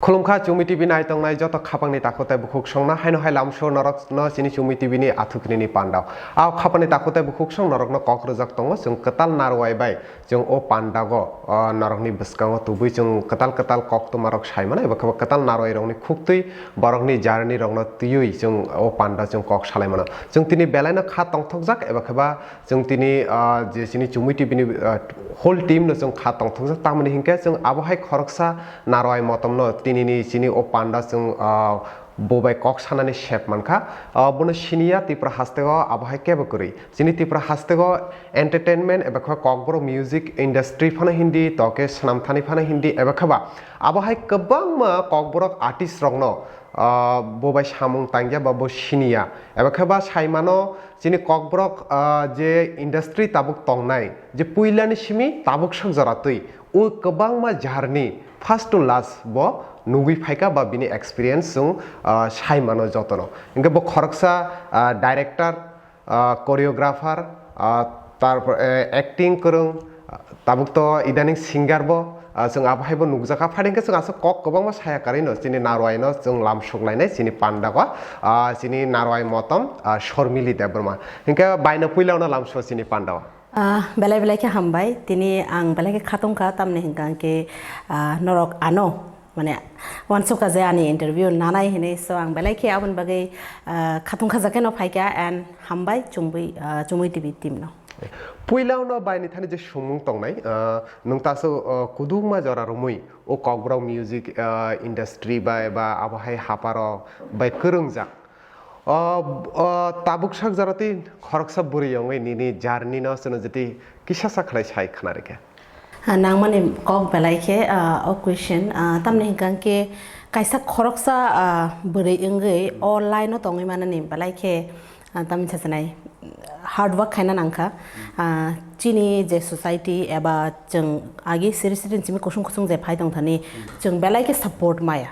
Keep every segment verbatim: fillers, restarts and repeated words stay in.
Khulumkha Chumi T V nai tongnai joto khapangni takhuk tei bukhuk songno, haino hai lamso norokno chini Chumi T V ni athukrini pandao. A khapangni takhuk tei bukhuk song norokno kok rwjak tongo, chwng kwtal narwai bai chwng o pandago, o norokni bwskango tubui chwng kwtal kwtal koktwmarok sai mano, eba khe bo kwtal narwai rokni khuktwi borokni journey rokno twiwi chwng o panda chwng kok salai mano. Chwng tini belaino kha tongthokjak, eba khe ba chwng tini, ah, je chini Chumi T V ni, ah, whole team no chwng kha tongthokjak, tamoni hinkhe chwng abo hai khoroksa narwai motomno tinini chini o panda chwng, ah, bo bai kok sanani sep mankha. Ah, bono siniya Tripura hasteo abo hai kebo kwrwi. Chini Tripura hasteo entertainment eba khe kokborok music industry phano hindi, toke swnamthani phano hindi, eba khe ba abo hai kwbangma kokborok artist rokno, ah, bo bai samung tangya ba bo siniya. Eba khe ba sai mano chini kokborok, ah, je industry tabuk tongnai, je puilani simi tabuk sok jora twi, o kwbangma journey first to last bo nugwi phaikha ba bini experience chwng, ah, sai mano jotono. Hinkhe bo khoroksa, ah, director, ah, choreographer, ah, tarpor, eh, acting kwrwng, ah, tabuk to idaning singer bo, ah, chwng abo hai bo nukjakha. Phai hinkhe chwng aswk kok kwbangma saya karwi no chini narwai no chwng lam suklainai chini pandago, ah, chini narwai motom, ah, Shormili Debbarma. Hinkhe baino puila no lamso chini pandao. Ah, belai belai khe hambai. Tini ang belai khe khatungkha, tamni hinkha hwnkhe, ah, norok ano, mane, wansukha je ani interview nanai hinwi, so ang belai khe aboni bagwi, ah, khatungkha jakheno phaikha and hambai Chumui, ah, Chumui T V team no. Puila no baini thani je sumung tongnai, ah, nwng taso, ah, kudukma jora romwi o Kokborok music, ah, industry bai ba abo hai haparo bai kwrwngjak. O, o, tabuk sak jora twi khoroksa bwrwi wngwi nini journey no chwng jotoi kisa sa khlai sai khna rikha. Ah, nangmani kok belai khe, ah, o question, ah, tamni hinkha khe kaisa khoroksa, ah, bwrwi wngwi o line o tongwi manani belai khe, ah, tamni sachinai hard work khaina nangkha. Ah, chini je society eba chwng agi siri siri chini kusung kusung je phai tongthani, chwng belai khe support maya.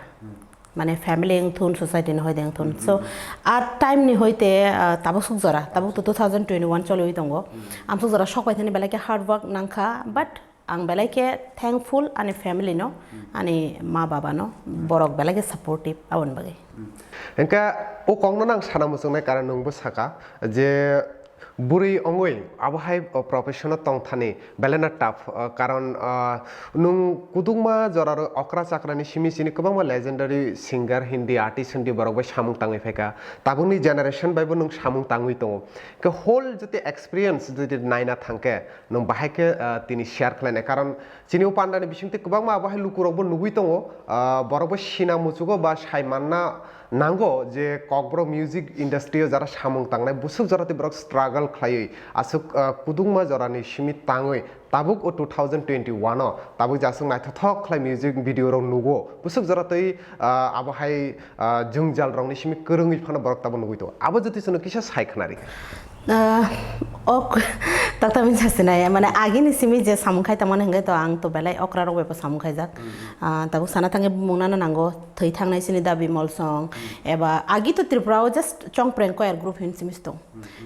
Mane family wngthun, society ni hoite wngthun. So, a time ni hoite, ah, tabuk suk jora, tabuk to two thousand twenty-one choliwi tongo. Amsuk jora sok pai thani belai khe hard work nangkha, but ang belai khe thankful ani family no, ani ma baba no, borok belai khe supportive aboni bagwi. Hingke o kokno nang sana muchungnai, karon nwngbo saka je bwrwi ongwi abo hai, o, profession o tongthani belai no tough, o, karon, o, nwng kudukma joraro okra chakrani simi sini kwbangma legendary singer hindi, artist hindi borok bai samung tangwi phaikha. Tabukni generation bai bo nwng samung tangwi tongo. Khe whole jodi experience jodi naina thangkhe nwng bahai khe, o, tini share khlainai, karon chini o pandani bisingtwi kwbangma abo hai lukurokbo nugwi tongo, ah, borokbo sina muchugo ba sai manna nango je Kokborok music industry o jara samung tangnai busuk jora tei borok struggle khlaiwi aswk, ah, kudukma jorani simi tangwi tabuk o two thousand twenty-one o tabuk je aswk naithothok khlai music video rok nugo busuk jora tei, ah, abo hai, ah, jwngjal rokni simi kwrwngwi phano borok tabuk nugwi tongo. Abo jotoi chwngno kisa sai khna rikha. Ah, ok, takta min sasinai, mane agini simi je samung khai tongmani hingke to ang to belai okra rok bai bo samung khaijak. Ah, tabuk sana thangke bumung nana nango, thwi thangnai sini dabi molsong, eba agi to Tripura o just Chongpreng choir group hin simi tong.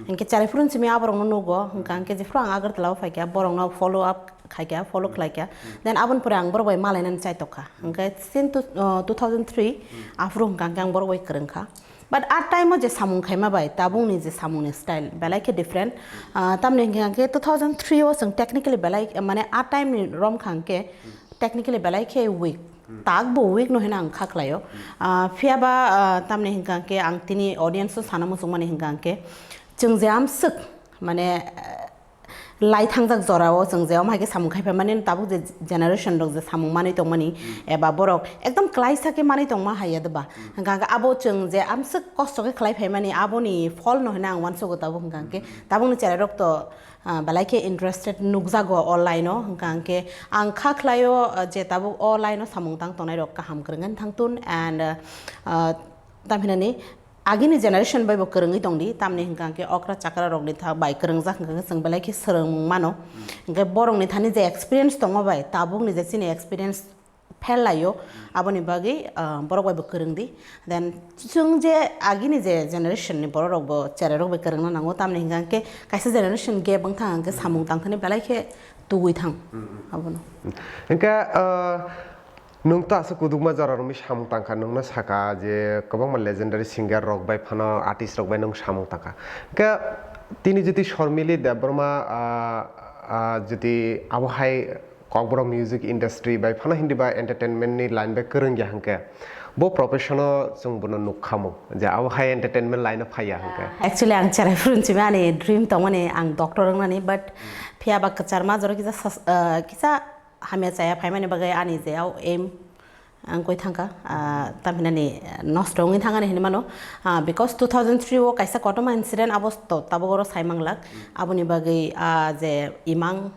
Hingke chari phurun simi aborok no nugo, hingka hingke jephru ang Agartala o phaikha, borok no follow up khaikha, follow khlaikha. Then aboni pore ang borok bai malainani chai tokha. Hingke since two, ah, two thousand three, aphuru hingka hingke ang borok bai kwrwngkha. But a time o je samung khaima bai, tabukni je samungni style belai khe different. Ah, tamni hingke hingke two thousand three o chwng technically belai, mane a time ni rom kha hingke technically belai khe weak. Tak bo weak no hino ang kha khlaio. Ah, phiya ba, ah, tamni hingka hingke ang tini audience o sana muchungmani hingka hingke chwng je amswk, mane, lai thangjak jorao chwng je omo hai khe samung khai phaimani, tabuk je generation rok je samung manwi tongmani, eba borok ekdom klaisa khe manwi tongma hai ya de ba? Hingkha hingkhe abo chwng je amswk kosto khe khlai phaimani, aboni phol no hino ang uansugo tabuk. Hingkha hingkhe tabukni cherai rok to, ah, belai khe interested nukjago o line o. Hingkha hingkhe ang kha khlaio, ah, je tabuk o line o samung tang tongnai rok kaham kwrwngani thangtun and, ah, tamhinani agini generation bai bo kwrwngwi tongdi, tamni hingka hingke okra chakra rokni tha-, bai kwrwngjak hingka hingke chwng belai khe swrwngmung mano. Hingke borokni thani je experience tongma bai, tabukni je chini experience phel laio, aboni bagwi, ah, borok bai bo kwrwngdi. Then chwng je agini je generation ni borok rok bo cherai rok bai kwrwngna nango, tamni hingka hingke kaisa generation gap wngthang hingke samung tangthani belai khe tugwi thang. Abono. Hingke, ah, Nwng to aswk kudukma jora romwi samung tangkha, nwngno saka je kwbangma legendary singer rok bai phano, artist rok bai nwng samung tangkha. Hwnkhe tini jodi Sharmili Debbarma, ah, ah, jodi abo hai Kokborok music industry bai phano hindi ba entertainment ni line bai kwrwng ya hwnkhe, bo profession o chwng bono nukha mung je abo hai entertainment line o phai ya hwnkhe. Actually, ang cherai phuru simi ani dream tongmani ang doctor wngnani, but phiya ba kwchar majoro kisa sas-, ah, kisa hamya chaya phaimani bagwi ani je o aim ang koi thangkha, ah, tamhinani nosto wngwi thangani hinwi mano, ah, because two thousand three o kaisa kotorma incident abo to tabuk oro sai manglak, aboni bagwi, ah, je imang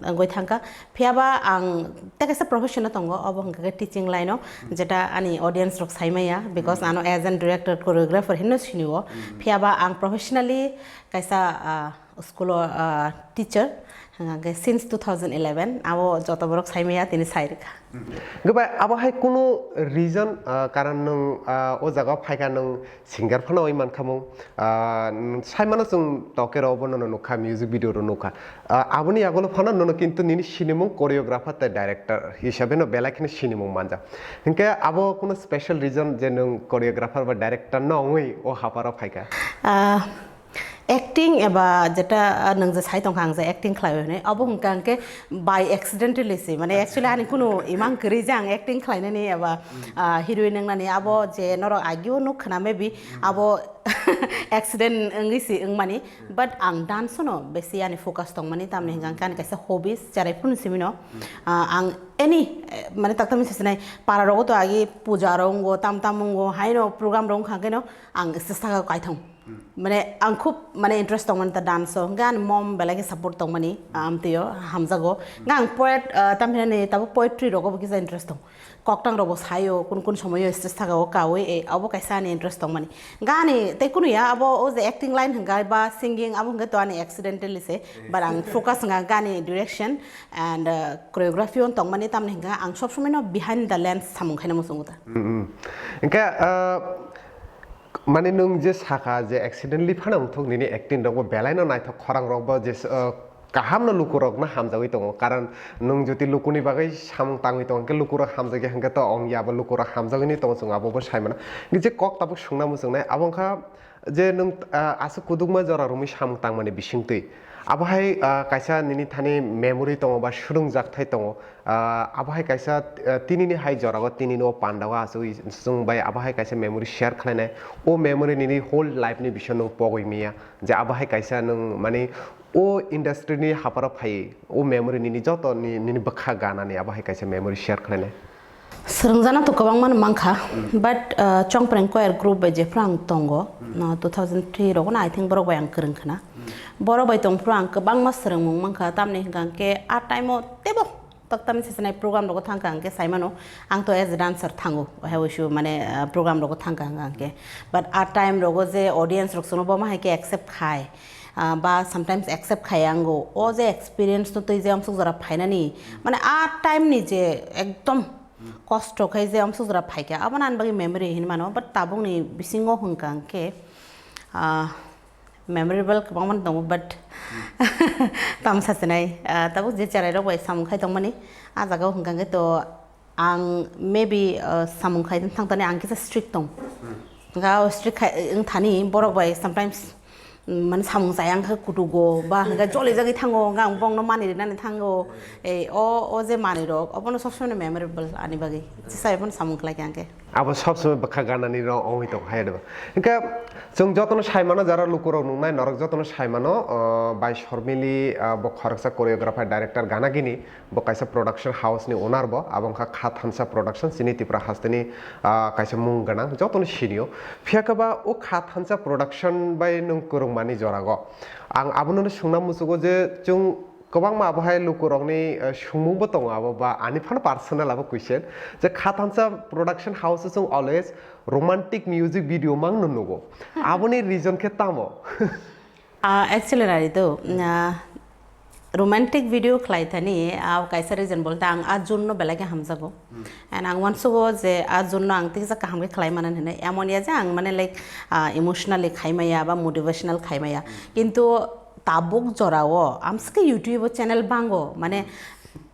wngwi thangkha. Phiya ba ang tei kaisa profession o tongo, obo hwnkha khe teaching line o, jeta ani audience rok sai maya, because ano as an director, choreographer hinwi sini o. Phiya ba ang professionally kaisa, ah, school o, ah, teacher, hwnkhe since two thousand eleven, abo joto borok sai maya tini sai rwkha. Gobai abo hai kunu reason, ah, karon nwng, ah, o jaga o phaikha, nwng singer phano oi mankha mung, ah, nwng sai mano chwng toke rok bo nono nukha, music video rok nukha. Ah, aboni yagulo phano nono kintu nini sinimung choreographer tei director hisabe no belai kheno sinimung manjak. Hinkhe abo kunu special reason je nwng choreographer ba director no wngwi o haparo phaikha? Ah, acting eba jeta, ah, nwng je sai tongkha ang je acting khlai hwnwi, abo hwnkha hwnkhe by accidentally se, mane actually ani kunu imang kwrwi je ang acting khlainani eba, ah, heroine wngnani abo je norok agio nuk khna maybe abo accident wngwi se wngmani, but ang dance no besi ani focus tongmani, tamni hwnkha hwnkhe ani kaisa hobbies cherai phuru simi no, ah, ang any, eh, mane takta misa sinai para rogo to agi puja rok wngo, tam tam wngo, haino program rok wngkha hwnkhe no ang sesa kaithong. Mane ang khub mane interest tongmani ta dance o, hwnkhe ani mom belai khe support tongmani, ah, amtwi o hamjago. Hwnkhe ang poet, ah, tamhinani tabuk poetry rogo bo kisa interest tong. Koktang rogo saio, kun kun somoyo stage thaka o kawi, eh, abo kaisa ani interest tongmani. Hwnkhe ani tei kunu ya abo o je acting line hwnkhe ba singing abo hwnkhe to ani accidentally se, but ang focus hwnkha ani direction and, ah, choreography o tongmani, tamni hwnkhe ang sob somoi no behind the lens samung khaina muchungo ta. Mm, mm. Hwnkhe, ah, Mane nwng je saka je accidentally phano wngthok nini acting rok bo belai no naithok, khorang rok bo je, uh, kaham no luku rok no hamjagwi tongo, karon nwng jodi lukuni bagwi samung tangwi tongo hwnkhe luku rok hamjakya hwnkhe to ongya, abo luku rok hamjagwi tongo, chwng abo bo sai mano. Je kok tabuk swngna muchungnai abo wngkha je nwng, uh, aswk kudukma jora romwi samung tangmani bisingtwi. Abo hai, ah, kaisa nini thani memory tongo ba swrwngjakthai tongo. Ah, abo hai kaisa, ah, tinini hai jorao tinini o pandao asugwi chwng bai abo hai kaisa memory share khlainai. O memory nini whole life ni bisingo nwng pogwi manya. Je abo hai kaisa nwng mani o industry ni haparo phai o memory nini joto ni, nini bwkha ganani abo hai kaisa memory share khlainai. Swrwngjana to kwbangma no mankha, but, uh, Chongpreng Choir group bai jephru ang tongo, no, two thousand three rogo no I think borok bai ang kwrwng khna. Borok bai tongphru ang kwbangma swrwngmung mankha, tamni hwnkha hwnkhe a time o teibo taktani sesenai program rogo thangkha hwnkhe saimano, ang to as a dancer thango, hai uisu mane, uh, program rogo thangkha hwnkha hwnkhe. But a time rogo je audience rok chwngno bo ma hai khe accept khai, ah, ba sometimes accept khai ango. O je experience no twi je amsuk jora phainani, mane a time ni je ekdom kosto khai je amsuk jora phaikha, abono ani bagwi memory hinwi mano, but tabukni bisingo hwnkha hwnkhe, ah, memorable kwbangma tongo, but tamo sachinai, ah, tabuk je cherai rok bai samung khai tongmani, a jaga o hwnkha hwnkhe to Ang maybe, uh, samung khai thang thani ang kisa strict tong. Ga strict khai wng thani borok bai sometimes, mm, mane samung chaya wngkha kutugo ba hwnkhe joli jagwi thango, hwnkhe ang bongno mani rinani thango. Ei o, o je manwi rok obono sob somoi memorable ani bagwi. Chisa bai bono samung khlai kha hwnkhe. Abo sob somoi bwkha ganani rok ongwi tong hai ba. Hwnkhe chwng jotono sai mano jara lukurok nungnai norok jotono sai mano, uh, bai Sormili, uh, bo khoroksa choreographer director gana gini. Bo kaisa production house ni owner bo, abo wngkha Kha Thansa Production, chini Tripura hasteni, ah, kaisa mung gwnang, jotono sinio. Phiya khe ba o Kha Thansa Production bai nwng kwrwngmani jorago ang abono swngna muchugo je chwng kwbangma abo hai lukurokni, eh, swngmung bo tongo abo ba ani phano personal abo question je Kha Thansa Production house o chwng always romantic music video mangno nugo. Aboni reason khe tamo? Ah, actually, Rari do, ah, romantic video khlai thani, ah, kaisa reason bolte ang a June no belai khe hamjago. And ang uansugo je a June no ang tiksa kaham khe khlai manan hinwi. Emon ya je ang mane like, ah, emotionally khai maya ba motivational khai maya. Kintu tabuk jorao amsike YouTube channel bango, mane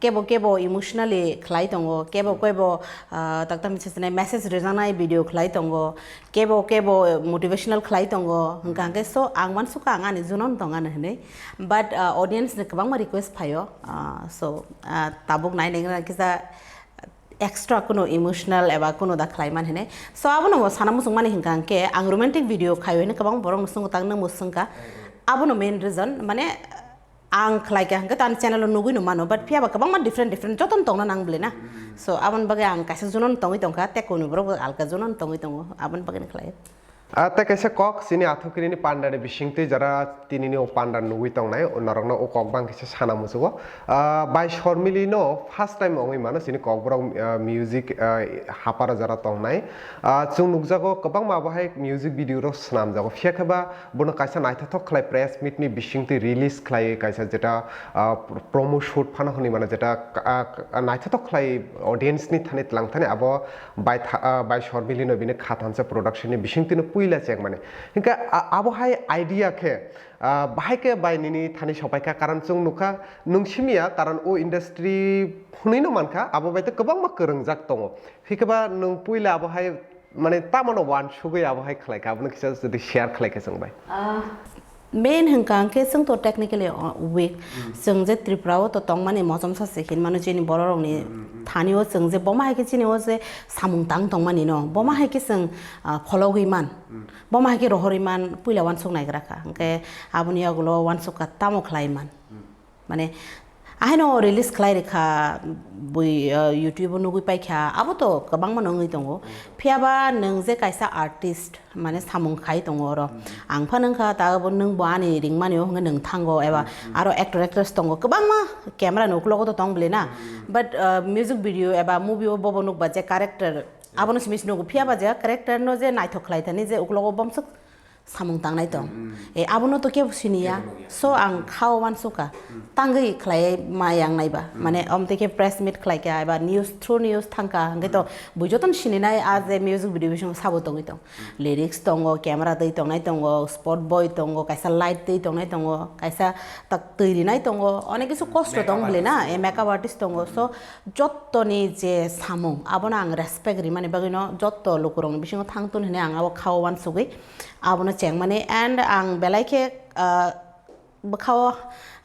Kebo kebo emotionally khlai tongo, kebo kebo, ah, takta message rijak nai video khlai tongo, kebo kebo motivational khlai tongo, hwnkha hwnkhe so ang uansukha ang ani juno tong ani hwnwi. But, ah, audience ni kwbangma request phaio, ah, so, ah, tabuk nai nai kisa extra kuno emotional eba kuno da khlai man hwnwi. So abono bo sana muchung mani hwnkha hwnkhe ang romantic video khaio hwnwi kwbang borok no swngkha, tak nwng bo swngkha. Abono main reason, mane, ang khlai kha hwnkhe to ani channel o nugui no mano, but phiya ba kwbangma different different joto no tongna nang bwle na. So aboni bagwi ang kaisa juno no tongwi tongkha, tei kunu borok bo alka juno no tongwi tongo, aboni bagwi no khlai. Ah, tei kaisa kok chini athukiri ni panda ni bisingtwi jara tini ni o panda nugui tongnai, o norok no o kok bang kisa sana muchugo. Ah, bai Shormili no first time ongwi mano chini kok borok, ah, music, ah, haparo jara tongnai. Ah, chwng nukjago kwbangma abo hai music video rok swnamjago, phiya khe ba bono kaisa naithothok khlai press meet ni bisingtwi release khlai kaisa jeta, ah, promo shoot phano hwnwi mano, jeta, ah, naithothok khlai audience ni thani tlang thani abo bai tha-, ah, bai Shormili no bini kha thansa production ni bisingtwi no puila chengmani. Hinkhe a-, abo hai idea khe, ah, bahai khe bai nini thani sopaikha, karon chwng nukha nwng simiya, karon o industry hwnwi no mankha, abo bai tei kwbangma kwrwngjak tongo. Hinkhe ba nwng puila abo hai mane tamano wansugwi abo hai khlai kha, abono kisa jodi share khlai kha chwng bai. Ah, main hwnkha hwnkhe chwng to technically, uh, weak. Chwng je Tripura o to tongmani mochomsa se hinmano chini borok rokni thani o chwng je boma hai khe chini o je samung tang tongmani no, boma hai khe chwng, ah, phologwi man, boma hai khe rohorwi man, puila wansuk naigra kha. Hwnkhe aboni yagulo wansuk kha tamo khlai man. Mane, ahaino release khlai rikha, bui, uh, YouTube o nugui paikha, abo to kwbangma no wngwi tongo. Phiya ba nwng je kaisa artist, mane samung khai tongo oro. Ang pha nwng kha, ta bo nwng bo ani ringmani o hwnwi nwng thango, eba aro actor actress tongo, kwbangma camera ni uklogo to tong bwle na. But, uh, music video eba movie o bobo nukba je character, abono simi simi nugo. Phiya ba je character no je naithok khlai thani je uklogo bomsok samung tangnai tong. E, abono to kebo siniya. So ang khao wansukha. Tangwi khlai ma yang naiba. Mane, om tei khe press meet khlai kha, eba news, through news thangkha. Hwnkhe to bui jotono sininai, a je music video bisingo sabo tongwi tong. Lyrics tongo, camera twi tongnai tongo, spot boy tongo, kaisa light twi tongnai tongo, kaisa tak twi rinai tongo. Onek kisu kosto tong bwle na, e, makeup artist tongo. So, jottoni je samung, abono ang respect rimani bagwino jotto lukurokni bisingo thangtun hwnwi ang abo khao wansugwi. Abono chengmani, and ang belai khe, ah, bwkhao,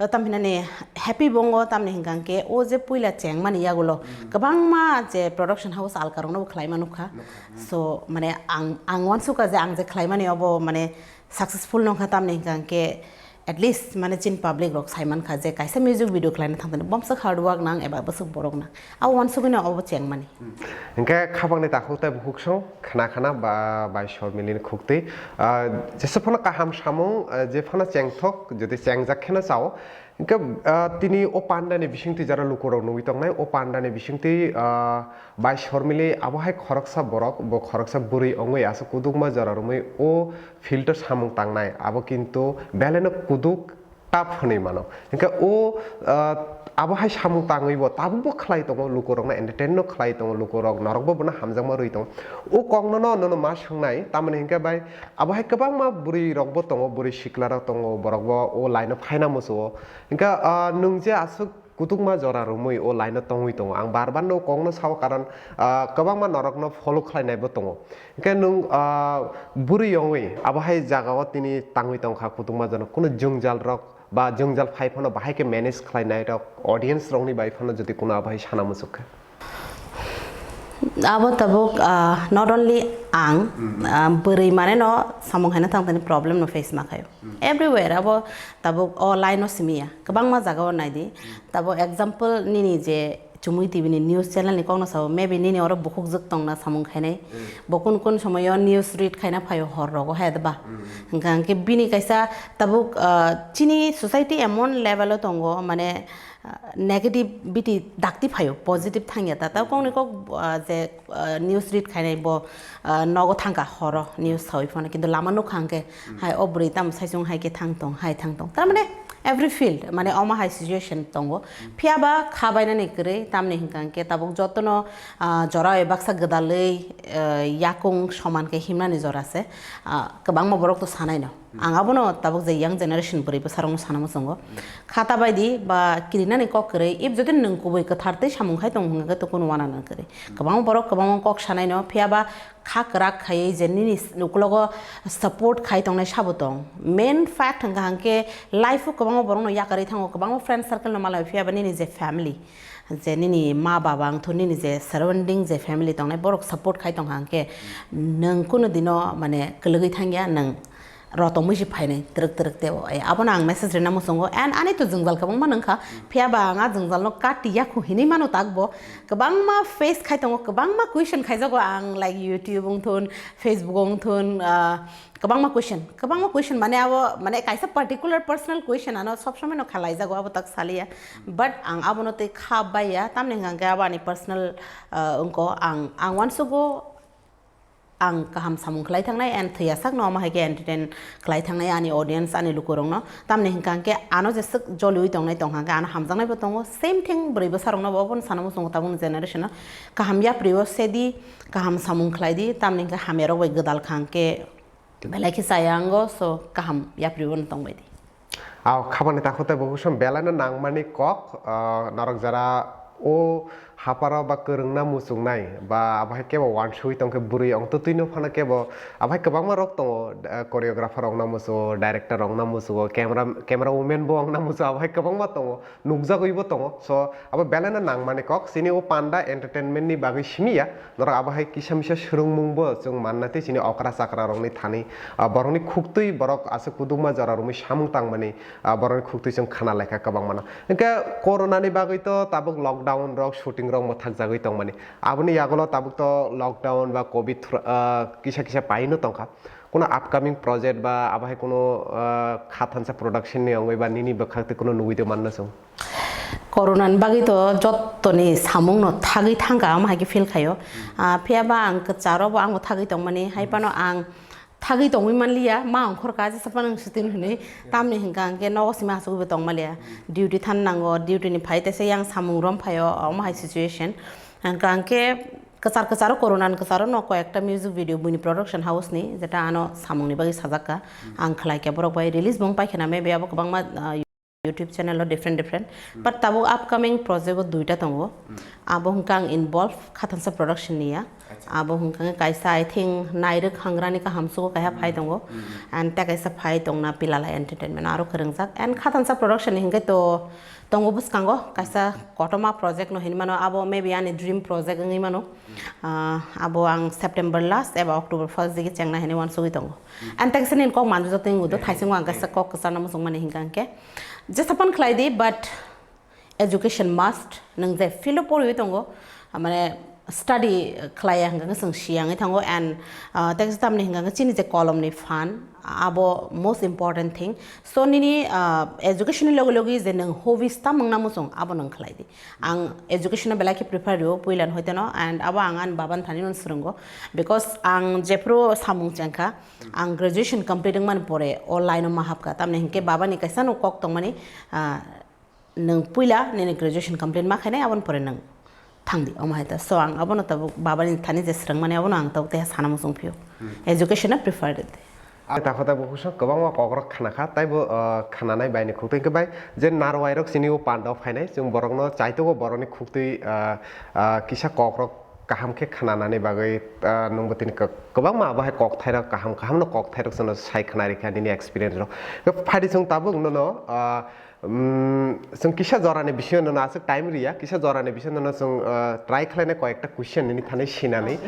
ah, tamhinani happy bo wngo, tamni hwnkha hwnkhe o je puila chengmani yagulo kwbangma je production house alkarokno bo khlaima nukha. So, mane ang, ang wansukha je ang je khlaimani obo mane successful nongkha, tamni hwnkha hwnkhe at least mane chini public rok saimankha je kaisa music video khlaina thangtani bomsa hard work nang eba bwswk borok nang. Abo wansugwino obo chengmani. Hinkhe khabangni takhuk tei bukhuksong khna khna ba bai Shormilini khuktwi, ah, jesa phano kaham samung, ah, je phano chengthok, jodi chengjak kheno chao. Hinkhe, ah, tini o pandani bisingtwi jara lukurok nugwi tongnai, o pandani bisingtwi, ah, bai Shormili abo hai khoroksa borok, bo khoroksa bwrwi ongwi aswk kudukma jora romwi o field o samung tangnai, abo kintu belaino kuduk tough hwnwi mano. Hinkhe o, ah, abo hai samung tangwi bo tabukbo khlai tongo, lukurokno entertain no khlai tongo, lukurok norokbo bono hamjakma rwi tongo. O kokno no nono ma swngnai, tamoni hinkhe bai abo hai kwbangma bwrwi rokbo tongo, bwrwi sikla rok tongo, borokbo o line o phaina muchungo. Hinkhe, ah, nwng je aswk kutukma jora romwi o line o tongwi tongo. Ang bar bar no kokno sao, karon, ah, kwbangma norokno follow khlainaibo tongo. Hinkhe nwng, ah, bwrwi ongwi abo hai jagao tini tangwi tongkha kutukma jora, kunu jwngjal rok ba jwngjal phai phano bahai khe manage khlainai rok audience rokni bai phano jodi kunu abo hai sana muchuk kha? Abo tabuk, ah, not only ang, ah, bwrwi mane no samung haino thang thani problem no face ma khayo. Everywhere abo tabuk o line o simi ya, kwbangma jaga o nai di. Tabuk example nini je Chumui T V ni news channel ni kokno sao, maybe nini oro bukhuk jwk tongna samung khainai. Bo kun kun somoyo news read khaina phaio hor rogo hai da ba. Hwnkha hwnkhe bini kaisa tabuk, ah, chini society emon level o tongo, mane, ah, negativity dakti phaio, positive thangya ta. Tabuk kokni kok, ah, je, ah, news read khainai bo, ah, nogo thangkha horo news sawi phano, kintu lama nukha hwnkhe hai o bwrwi tamo saisung hai khe thang tong, hai thang tong. Tar mane every field, mane omo hai situation tongo. Phiya ba kha bainani kwrwi, tamni hwnkha hwnkhe tabuk jotono, ah, jora bai baksa gwdalwi, ah, yakung soman khe himnani jora se, ah, kwbangma borok to sanai no. Ang abono tabuk je young generation bwrwi bwsarokno sana muchungo. Kha ta bai di ba kirinani kok kwrwi, if jodi nwng kubui kwthar tei samung khai tong hwnkhe to kunu wana nang kwrwi. Kwbangma borok kwbangma kok sanai no, phiya ba kha kwrak khaiwi je nini uklogo support khai tongnai sabo tong. Main fact hwnkha hwnkhe life o kwbangma borokno yakarwi thango, kwbangma friend circle no malai, phiya ba nini je family, je nini ma baba wngthun, nini je surrounding je family tongnai, borok support khai tongkha hwnkhe nwng kunu dino mane kwlwgwi thangya, nwng rotongwi se phainai twrwk twrwk teo. Ai, abono ang message rina muchungo, and ani to jwngjal kwbangma nangkha, phiya ba ang a jwngjalno kati yakhu hinwi mano takbo, kwbangma face khai tongo, kwbangma question khaijago ang, like YouTube wngthun, Facebook wngthun, ah, kwbangma question, kwbangma question mane abo mane kaisa particular personal question ano sob somoi no khalaijago, abo tak saliya, but ang abono tei kha baiya, tamni hwnkha hwnkhe abo ani personal, ah, wngko, ang, ang uansugo ang kaham samung khlai thangnai and thwiya sakno omo hai khe entertain khlai thangnai ani audience, ani lukurokno. Tamni hwnkha hwnkhe ano jeswk joliui tongnai tongkha hwnkhe ano hamjaknaibo tongo. Same thing bwrwi bwsarokno bo obono sana muchungo tabukni generation-o. Kaham yapri-o sedi, kaham samung khlai di, tamni hwnkhe hamyarok bai gwdal kha hwnkhe belai khe chaya wngo, so kaham yapri-o no tongbai di. Aw, khabani takhuk tei bukhuk song belaino nangmani kok, ah, norok jara o haparo ba kwrwngna muchungnai, ba abo hai kebo uansugwi tongkhe bwrwi ongtwtwino phano kebo, abo hai kwbangma rok tongo, ah, choreographer ongna muchungo, director ongna muchungo, camera, camera woman bo ongna muchungo, abo hai kwbangma tongo, nukjagwibo tongo. So, abo belaino nangmani kok, chini o panda entertainment ni bagwi simi ya, norok abo hai kisa misa swrwngmungbo chwng manna tei chini okra chakra rokni thani, ah, borokni khuktwi borok aswk kudukma jora romwi samung tangmani, ah, borokni khuktwi chwng khna laikha kwbangmano. Hwnkhe corona ni bagwi to tabuk lockdown rok, shooting rok mwthakjagwi tongmani. Aboni yagulo tabuk to lockdown ba covid thra-, ah, kisa kisa paino tongkha. Kuno upcoming project ba abo hai kuno, ah, kha thansa production ni wngwi ba nini bwkhak tei kuno nugwi tongmanno chwng? Corona ni bagwi to jottoni samung no thagwi thangkha, omo hai khe feel khaio. Ah, phiya ba ang kwcharo bo ang bo thagwi tongmani, hai phano ang thagwi tongwi manliya, ma ongkhor kha, jesa phano ang shooting hwnwi, tamni hwnkha hwnkhe nogo simi achugwi bo tongmaliya. Duty than nango, duty ni phai tesa yang samung rom phaio, omo hai situation. Hwnkha hwnkhe kwchar kwcharo, corona ni kwcharo no koi ekta music video buini production house ni, jeta ano samung ni bagwi sajak kha. Ang khlai khe borok bai release bo wng paikha na, maybe abo kwbangma, ah, YouTube channel o different different. But tabuk upcoming project o duita tongo. Abo hwnkha ang involve Khathansa production ni ya. Abo hwnkha kaisa, I think, Nairwk Hangrani kaham sugo kaiha phai tongo. And tei kaisa phai tongna Pilala Entertainment aro kwrwngjak. And Khathansa production ni hwnkhe to tongo bwskango kaisa kotorma project no hinwi mano, abo maybe ani dream project wngwi mano. Ah, abo ang September last eba October first digi chengna hinwi uansugwi tongo. And tei kaisa nini kok manjujak tei wngwi do, thaisingo ang kaisa kok kwcharna muchungmani hwnkha hwnkhe jesa phano khlai di, but education must. Nwng je field o poriwi tongo, mane study khlaiya hwnkha khe chwng siyangwi thango, and, ah, tei kaisa tamni hwnkha khe chini je kolomni phan, abo most important thing. So nini, ah, education ni logi logi je nwng hobbies tam wngna muchung, abo nwng khlai di. Ang education no belai khe prefer rio, puila no hoite no, and abo ang ani baba ni thani no swrwngo, because ang jephru samung chengkha, ang graduation complete wngmani pore o line o ma hapkha, tamni hinkhe baba ni kaisa no kok tongmani, ah, nwng puila nini graduation complete ma khainai, aboni pore nwng thangdi, omo hai ta. So ang abono tabuk baba ni thani je swrwngmani, abono ang tabuk teha sana muchung phio, education no prefer rwdi. Ang takho tei bukhuk song kwbangma kokrok khna kha, taibo, ah, khnanai bai ni khuk twi khe bai je narwai rok chini o panda o phainai, chwng borok no chaitokgo, borok ni khuk twi, ah, ah, kisa kokrok kaham khe khnanani bagwi, ah, nwng bo tini kwbangma abo hai kokthairok kaham kaham no kokthairok chwngno sai khna rikha nini experience rok. Phaidi chwng tabuk nono, ah, um, chwng kisa jorani bisingo nono aswk time riya, kisa jorani bisingo nono chwng, ah, try khlainai koi ekta question nini thani sinani.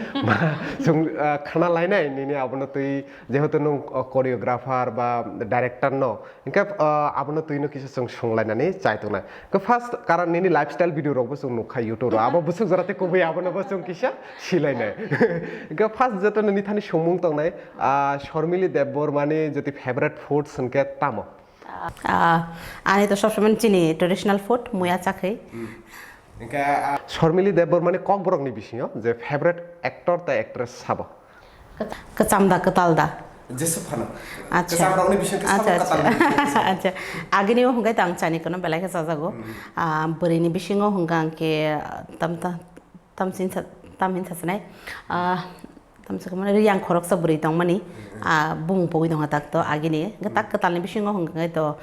Chwng, ah, khna lainai nini abono twi jehetu nwng, ah, choreographer ba director no. Hingke, ah, abono twino kisa chwng songlainani chai tongnai. Hingke first karon nini lifestyle video rokbo chwng nukha YouTube ro. Abo bwswk jora tei kubui abonobo chwng kisa silainai. Hingke first jeto nini thani songmung tongnai, ah, Shormili Debbarmani jodi favorite foods hingke tamo? Ah, ani to sob somoi chini traditional food, muya chakhi. Hingke, ah, Shormili Debbarmani kokborokni bisingo je favorite actor tei actress sabo? Kwcham da, kwtal da? Jesu phano. Acha. Kwcham rokni bising khe sabo, acha, kwtal rokni bising khe sabo? Acha. Agini o hwnkhe tang chani kono belai khe chajago. Ah, bwrwini bisingo hwnkha hwnkhe, ah, tam, tam, tam sin sa-, tam hin sasinai. Ah, Tamsa khe mane riyang khoroksa bwrwi tongmani, ah, bumung pogwi tongkha tak to agini. Hwnkhe tak kwtalni bisingo hwnkhe to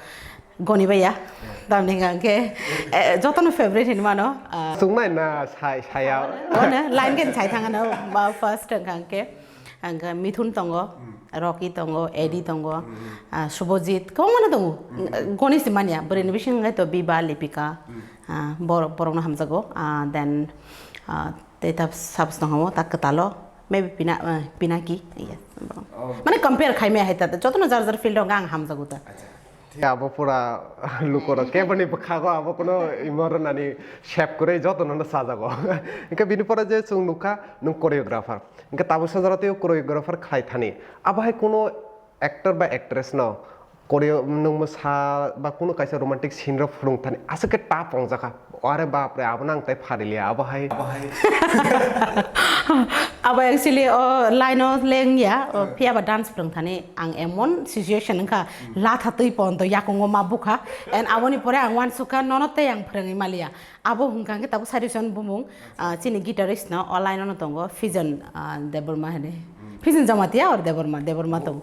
goni baiya. Tamni hwnkhe, eh, jotono favorite hinwi mano, ah, Chungnai na sai, saya. Ono line khe sai thangano, ba first hwnkha hwnkhe, hwnkhe Mithun tongo, Rocky tongo, Eddie tongo, ah, Subhajit, kwbangmano tongo. Goni se manya, bwrwini bisingo hwnkhe to Biba, Lipika, ah, borok, borokno hamjago. Ah, then, ah, tei ta subs tong hamo, ta kwtalo, maybe Pina-, eh, Pinaki, yes. Mane compare khai maya hai ta, jotono jar jar field o ang hamjago ta. Abo pura lukorok keboni bwkhago abo kuno imo rwnani sep kwrwi jotono no sajago. Hwnkhe bini pore je chwng nukha nwng choreographer. Hwnkhe tabuk sajora tei choreographer khlai thani. Abo hai kuno actor ba actress no choreo nwng mwsa ba kuno kaisa romantic scene rok phwrwng thani aswk khe tough wngjakha. Are bapre, abo nang tai phari liya, abo hai. Abo actually o line o leng ya, o phiya ba dance phwrwng thani ang emon situation wngkha, latha twi pon to yakungo ma bukha, and aboni pore ang uansukha nono tei ang phwrwngwi maliya. Abo hwnkha hwnkhe tabuk solution bumung, ah, chini guitarist no o line o no tongo Fijan, ah, Debbarma hinwi. Fijan Jamatia or Debbarma, Debbarma tongo.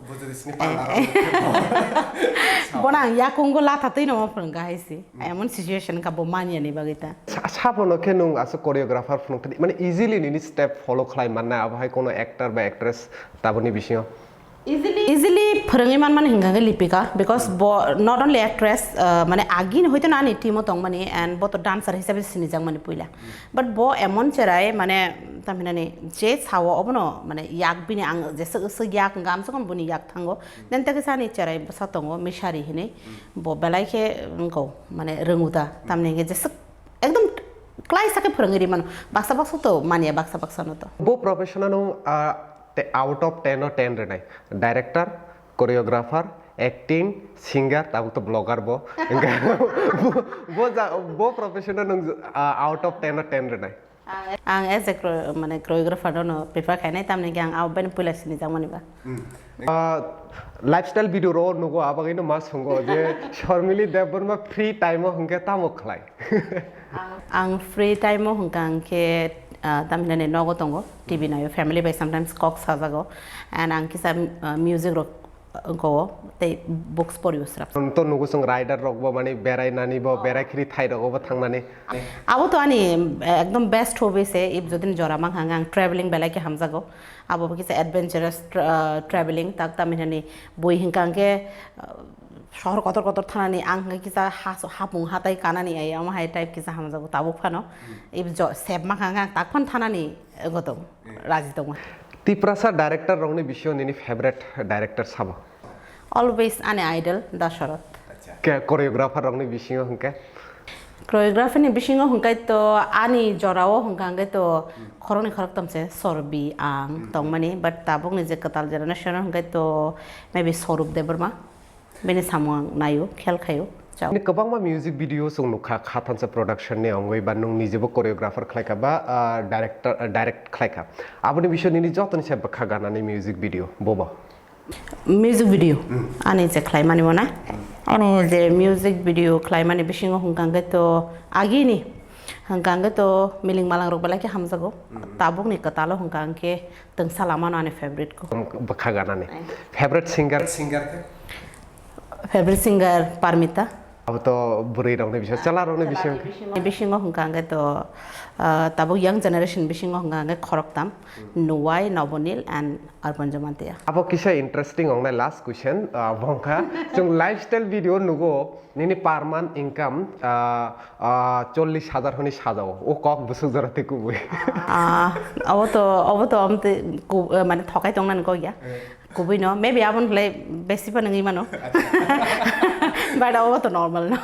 Bono ang yakungo latha twi no ma phwrwngkha hai se. Emon situation wngkha bo manya ni bagwi ta. Sa-, sabono khe nwng aswk choreographer phunuk thani, mane easily nini step follow khlai manna, abo hai kono actor ba actress taboni bisingo? Easily, easily phwrwngwi manmani hwnkha khe Lipika, because bo not only actress, uh, mane agini hoito no ani team o tongmani and bo to dancer hisabe sinijakmani puila. But bo emon cherai mane tamhinani je sao obono mane yak bini ang jeswk swk yak hwnkha amsukon boni yak thango. Then tei kaisa ani cherai bwsa tongo Mishari hinwi. Bo belai khe wngkho, mane rwngu ta, tamni hwnkhe jeswk ekdom klaisa khe phwrwngwi ri mano. Baksa baksa to manya, baksa baksa no to. Bo profession-o nwng, ah, te-, out of ten o ten rwnai. Director, choreographer, acting, singer, tabuk to blogger bo. Bo, bo ja-, bo profession-o nwng, ah, out of ten o ten rwnai. Ang, ang as a chro-, mane choreographer no prefer khainai, tamni hwnkhe ang abo bini puila sinijakmani ba. Ah, lifestyle video ro nugo, abagwi no ma songo je Sharmili Debbarma free time o hwnkhe tamo khlai? Ang, ang free time o hwnkha hwnkhe, ah, tamhinani nogo tongo, T V naio, family bai sometimes kok sajago, and ang kisa, ah, music rok wngkho tei books porio srap. To nugo chwng rider rok bo mani berai nani bo, berai khiri thai rogo bo thangnani. Abo to ani, eh, ekdom best hobby se, if jodi jora mankha ang traveling belai khe hamjago. Abo bo kisa adventurous tra-, ah, traveling tak tamhinani bui hwnkha hwnkhe, ah, sohor kotor kotor thanani ang hwnkhe kisa has-, hapung hatai kanani ai omo hai type kisa hamjago tabuk phano. If jo-, sep mankha hwnkhe ang tak phano thanani wngwi tongo, raji tongo. Tiprasa director rokni bisingo nini favorite director sabo? Always ani idol Dasharat. Ke choreographer rokni bisingo hwnkhe? Choreography ni bisingo hwnkhe to ani jorao hwnkha hwnkhe to khoroknwi khoroktham se Sorbi ang tongmani, but tabukni je kwtal generation o hwnkhe to maybe Swarup Debbarma. Bini samung ang naio, khel khaio, chao. Nini kwbangma music video chwng nukha, Khathansa Production ni wngwi ba nwng nijebo choreographer khlaikha ba, ah, director, ah, direct khlaikha. Aboni bisingtwi nini jotoni se bwkha ganani music video bobo? Music video? Ani je khlaimani mona? Ani je music video khlaimani bisingo hwnkha hwnkhe to agini, hwnkha hwnkhe to Miling Malang rok belai khe hamjago. Tabukni kwtalo hwnkha hwnkhe Twngsa Lama no ani favorite ko. Bwkha ganani. Ai. Favorite singer? Singer khe? Favorite singer Parmita. Abo to bwrwi rokni bisingo, chwla rokni bisingo. Bisingo hwnkha hwnkhe to, ah, tabuk young generation bisingo hwnkha hwnkhe khoroktham, Nuwai, Nobonil and Arpan Jamatia. Abo kisa interesting wngnai last question, ah, bo wngkha, chwng lifestyle video nugo, nini per month income, ah, ah, chollish hajar hwnwi sajao, o kok bwswk jora tei kubui. Ah, abo to, abo to amtwi ku-, eh, mane thokai tongnani kok ya. Kubui no, maybe aboni khlai besi phano wngwi mano. But abo to normal no.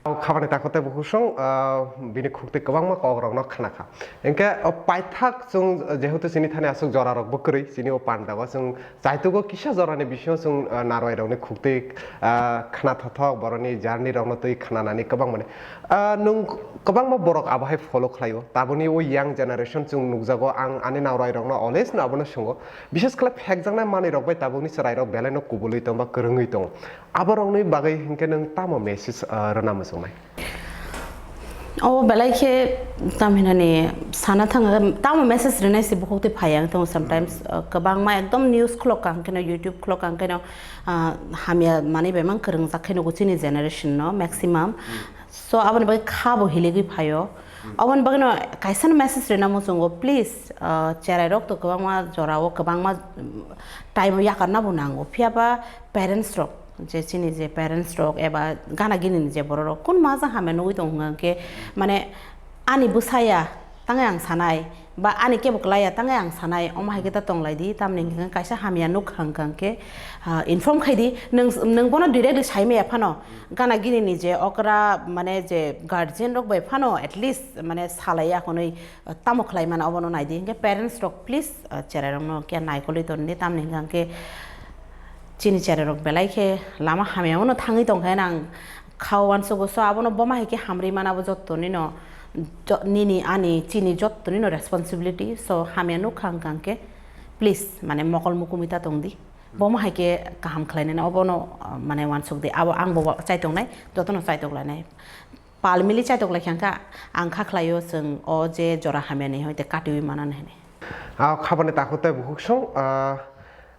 O khabani takhuk tei bukhuk song, ah, bini khuk tei kwbangma kok rokno khna kha. Hinkhe, o paithak chwng jehetu chini thani aswk jora rok bo kwrwi, chini o panda o chwng chaitugo kisa jora ni bisingo chwng, ah, narwai rokni khuk tei, ah, khna thothok borokni journey rokno twi khnanani kwbang mani. Ah, nwng kwbangma borok abo hai follow khlaio. Tabukni o young generation chwng nukjago, ang ani narwai rokno always no abono swngo. Bishes khlai phekjaknai manwi rok bai tabukni chwrai rok belai no kubulwi tong ba kwrwngwi tongo. Aborokni bagwi hinkhe nwng tamo message, ah, rwna muchungnai? O belai khe tamhinani sana thang, tamo message rinai se bukhuk twi phai ang tongo sometimes, uh, kwbangma ekdom news khulok kang keno, YouTube khulok kang keno, uh, hamya manwi bai mang kwrwngjak khe nugo chini generation no maximum. So aboni bagwi kha bo hiligwi phaio. Aboni bagwi no kaisa no message rina muchungo, please, uh, cherai rok to kwbangma jora o kwbangma, um, time o yakarna bo nango. Phiya ba parents rok, je chini je parents rok eba gana gini ni je borok rok kun ma jang hamya nugwi tong hwnka khe, mane ani bwsaya tangwi ang sanai, ba ani kebo kwlaiya tangwi ang sanai, omo hai khe ta tong lai di, tamni hwnka khe kaisa hamya nuk hwnka khe, ah, inform khai di, nwng, nwng bono directly sai maya phano, gana gini ni je okra mane je guardian rok bai phano at least mane salai ya hwnwi, ah, tamo khlai mano obono nai di, hwnkhe parents rok please, ah, cherai rok no khe naikolwi ton di, tamni hwnka khe chini cherai rok belai khe lama hamya o no thangwi tong khe nang kha o uansugo, so abono boma hai khe hamrwi mana bo jotto nino, jo-, nini ani chini jotto nino responsibility, so hamya nuk kha hwnka khe please mane mokol mukumui ta tong di, boma hai khe kaham khlai nani obono, uh, mane uansuk di, abo ang bo chaitok nai, jotono chaitok lai nai, pal mili chaitok lai kha hwnka ang kha khlai o chwng o je jora hamya ni hoi te katiui mana nai hinwi. A khabani takhuk tei bukhuk song, ah,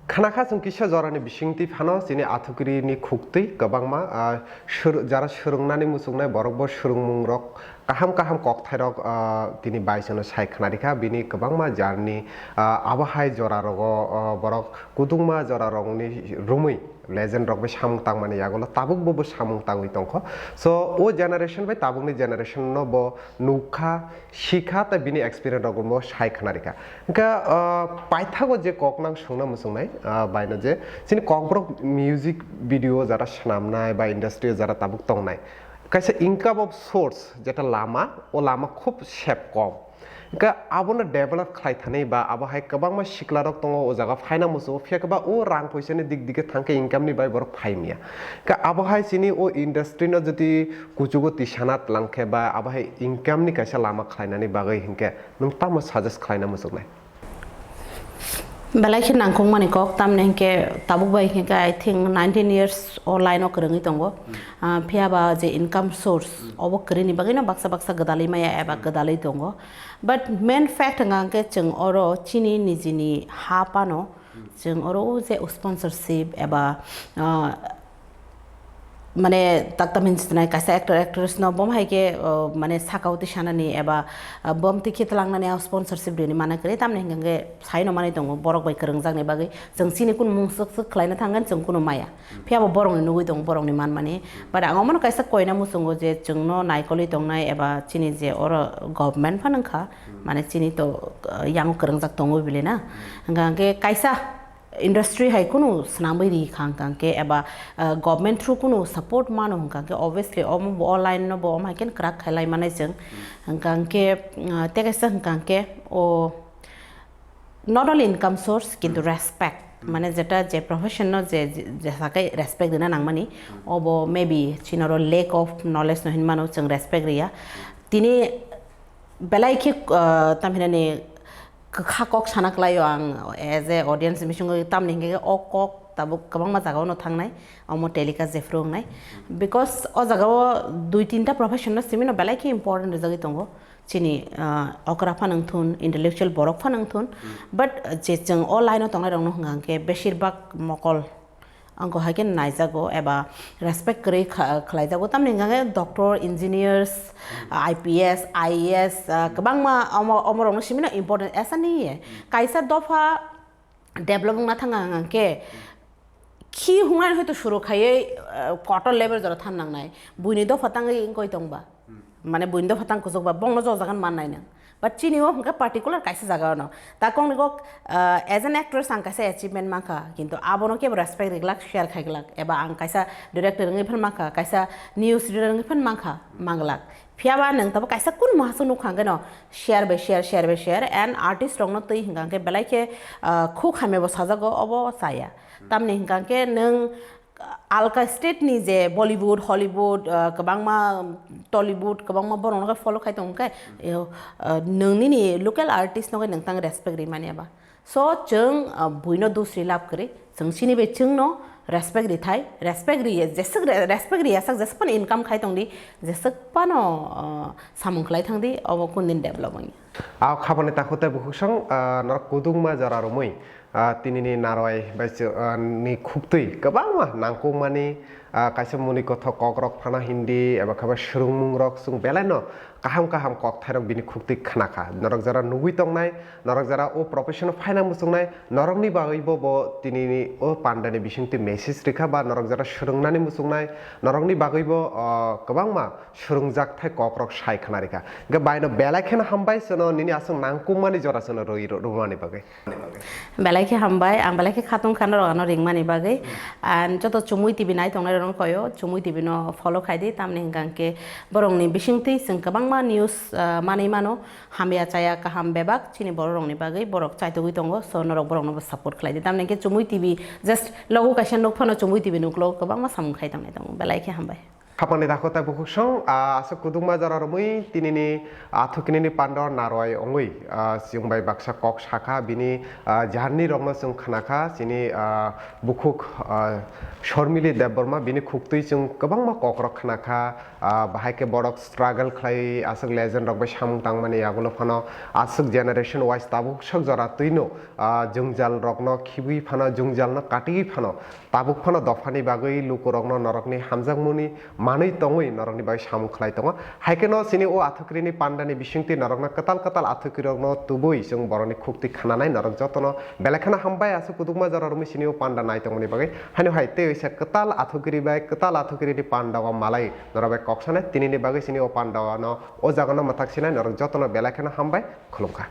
khana kha chwng kisa jorani bisingtwi phano chini athukiri ni khuktwi kwbangma, ah, sur-, jara swrwngnani muchungnai borok bo swrwngmung rok kaham kaham kokthai rok, ah, tini bai chwngno sai khna rikha bini kwbangma jarni, ah, abo hai jora rogo, ah, borok kudungma jora rokni romwi legend rok bai samung tangmani yagulo tabuk bo bo samung tangwi tongkho. So o generation bai tabukni generation no bo nukha, sikha tei bini experience rok bo sai khna rikha. Hwnkhe, ah, paithago je kok nang swngna muchungnai, ah, baino je chini kokborok music video jara swnamnai ba industry o jara tabuk tongnai, kaisa income of source jeta lama, o lama khub sep kom. Hwnkhe abono develop khlai thani ba abo hai kwbangma sikla rok tongo o jaga phaina muchungo, phiya khe ba o rang poisa ni dik dik khe thang khe income ni bai borok phai manya. Hwnkhe abo hai chini o industry no jodi kuchugo tisana tlang khe ba abo hai income ni kaisa lama khlainani bagwi hinkhe nwng tamo suggest khlaina muchungnai? Belai khe nangkukmani kok, tamni hinkhe tabuk bai hinkhe I think nineteen years o line o kwrwngwi tongo. Ah, phiya ba je income source obo kwrwini bagwino baksa baksa gwdalwi maya eba gwdalwi tongo. But main fact hwnka hwnkhe chwng oro chini nijini ha phano chwng oro o je sponsorship eba, ah, mane takta minsitnai kaisa actor actress no bom hai khe, ah, mane saka o twi sanani eba, ah, bom twi khe twlangnani a sponsorship rini mana kwrwi, tamni hwnkhe saino manwi tongo borok bai kwrwngjakni bagwi chwng chini kun mung swk swk khlaina thangkhe chwng kunu maya. Phiya bo borokni nugwi tongo, borokni manmani. But ang omono kaisa koina muchungo je chwngno naikolwi tongnai eba chini je oro government phano wngkha, mane chini to, uh, yango kwrwngjak tongo bile na. Hwnkha hwnkhe kaisa industry hai kunu swnamwi ri kha hwnkha hwnkhe eba, uh, government through kunu support mano hwnkha hwnkhe obviously omo bo o line no bo omo hai khe kwrak khai lai manai chwng. Hwnkha hwnkhe, uh, tei kaisa hwnkha hwnkhe o not only income source kintu respect, mane jeta je profession no je, je, je sakai respect rina nangmani, obo maybe chinoro lack of knowledge no hinmano chwng respect riya. Tini belai khe, uh, tamhinani kwkha kok sana kwlaio ang as a audience bisingo, tamni hwnkhe o kok tabuk kwbangma jagao no thangnai, omo telecast jephru wngnai, because o jagao dui tinta profession no simi no belai khe important rijagwi tongo. Chini, ah, okra phano wngthun, intellectual borok phano wngthun, but je chwng o line o tongnai rokno hwnkha hwnkhe besir bak mokol ang ko hai khe naijago eba respect kwrwi kha-, khlaijago, tamni hwnkha khe doctor, engineers, I P S, I A S, ah, kwbangma omo, omo rokno simi no important esa ni ye kaisa dopha develop wngna thang ang hwnkha khe khi hwngnai hoi to suru khaiwi, ah, kotor level jora than nangnai, buini dopha tangwi wngkoi tongba. Mane buini dopha tang kuchuk ba bongno jok jagan mannai nang. But chini o hwnkhe particular kaisa jaga ono. Ta kok ni kok, ah, as an actress ang kaisa achievement mankha, kintu abono kebo respect riglak, share khaiglak, eba ang kaisa director wngwi phan mankha, kaisa news reader wngwi phan mankha, manglak. Phiya ba nwng tabo kaisa kun mahasuk nukha hwnkhe no share by share, share by share, and artist rokno twi hwnkha hwnkhe belai khe, ah, khuk hamya bo sajago, obo chaya. Tamni hwnkha hwnkhe nwng alka state ni je Bollywood, Hollywood, ah, kwbangma Tollywood, kwbangma borok no follow khai tongo khe, eh, ah, nwng nini local artist no khe nwng tang respect ri manya ba. So chwng, ah, buino dusri lab kwrwi, chwng chini bai chwngno Respect rithai, respect riye, jeswk re-, respect riya sak jeswk phano income khai tongdi, jeswk phano, uh, samung khlai thangdi, obo kundin develop wngya. Ao khabani takhuk tei bukhuksong, ah, norok kudungma jora romwi, ah, tinini narwai bai se-, ah, ni khuktwi kwbangma nangkukmani, ah, kaisa muni kothok kokrok phano hindi eba khe ba swrwngmungrok chwng belaino kaham kaham kokthairok bini khuktwi khnakha. Norok jora nugwi tongnai, norok jora o profession-o phaina muchungnai, norokni bagwibo bo tinini o pandani bisingtwi message rikha ba norok jora swrwngnani muchungnai, norokni bagwibo, ah, kwbangma swrwngjakthai kokrok sai khna rikha. Hwnkhe baino belai kheno hambai, chwngno nini aswk nangkukmani jora chwngno rwi rw-, rwmani bagwi. Belai khe hambai, ang belai khe khatungkha norok ano ringmani bagwi. And joto Chumui T V nai tongnai rokno koyo, Chumui T V no follow khai di, tamni hwnkha hwnkhe borokni bisingtwi chwng kwbangma news, ah, manwi mano, hamya chaya kaham bebak chini borok rokni bagwi borok chaitugwi tongo, so norok borokno bo support khlai di. Tamni hwnkhe Chumui T V just logo kaisa nuk phano Chumui T V nuklo kwbangma samung khai tongnai tongo, belai khe hambai. Khapangni dakho tai bukhuksong, ah, aswk kudukma jora romwi tinini athuknini pando narwai ongwi, ah, chwng bai baksa kok sakha, bini, ah, jarni rokno chwng khnakha, chini, ah, bukhuk, ah, Shormili Debbarma, bini khuktwi chwng kwbangma kokrok khnakha, ah, bahai khe borok struggle khlai aswk legend rok bai samung tangmani yagulo phano aswk generation wise tabuk sok jora twino, ah, jwngjal rokno khibwi phano jwngjalno katiwi phano tabuk phano dophani bagwi lukurokno norokni hamjakmani manwi tongwi norokni bagwi samung khlai tongo. Hai kheno chini o athukrini pandani bisingtwi norokno kwtal kwtal athukrokno tubui chwng borokni khuktwi khnanai norok jotono belai kheno hambai aswk kudukma jora romwi chini o panda nai tongmani bagwi. Haino hai tei waisa kwtal athukri bai kwtal athukrini panda o malai norok bai kok sanai tinini bagwi chini o panda o no o jaga no mwthak sinai norok jotono belai kheno hambai khulumkha.